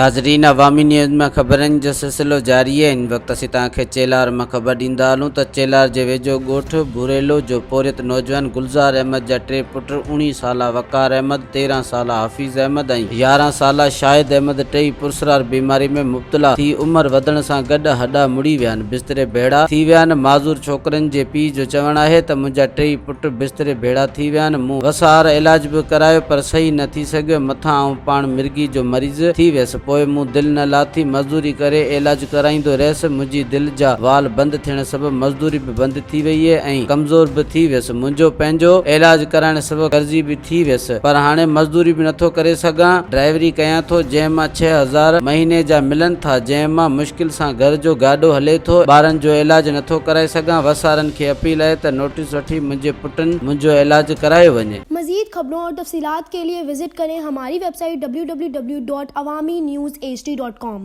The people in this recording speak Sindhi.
ناظرين عوامي نيوز ۾ خبرن جو سلسلو جاري آهي هن وقت اسين توهان کي چيلار مان خبر ڏيندا هلون ته چيلار جي ويجهو ڳوٺ ڀوريلو جو پورهيت نوجوان گلزار احمد جا ٽي پٽ اوڻيهه سالا وقار احمد، 13 سالا حفيظ احمد ۽ 11 سالا شاهد احمد ٽئي پرسرار بيماري ۾ مبتلا ٿي عمر وڌڻ سان گڏ هڏا مڙي ويا آهن بستري ڀيڙا ٿي ويا آهن معذور ڇوڪرن جي پيء جو چوڻ آهي ته منهنجا ٽئي پٽ بستري ڀيڙا ٿي ويا آهن، مون وس آهر علاج به ڪرايو پر صحيح نه ٿي سگهيو، مٿان آئون پاڻ مرگي جو مريض ٿي ويس، پوء مون دل نه لاٿي، مزدوري ڪري علاج ڪرائيندو رهيس، منهنجي دل جا وال بند ٿيڻ سبب مزدوري به بند ٿي ويئي ۽ ڪمزور به ٿي ويس، منهنجو پنهنجو علاج ڪرائڻ سبب قرضي به ٿي ويس، پر هاڻي مزدوري به نٿو ڪري سگهان، ڊرائيوري ڪيان ٿو، جنهن مان 6000 مهيني جا ملن ٿا، جنهن مان مشڪل سان گهر جو گاڏو هلي ٿو، ٻارن جو علاج نٿو ڪرائي سگهان، وس وارن کي اپيل آهي ته نوٽيس وٺي منهنجي پٽن منهنجو علاج ڪرايو وڃي. مزيد خبرون اور تفصيلات کے لئے وزٽ ڪرين ھماري web site www.awamiNewsHD.com.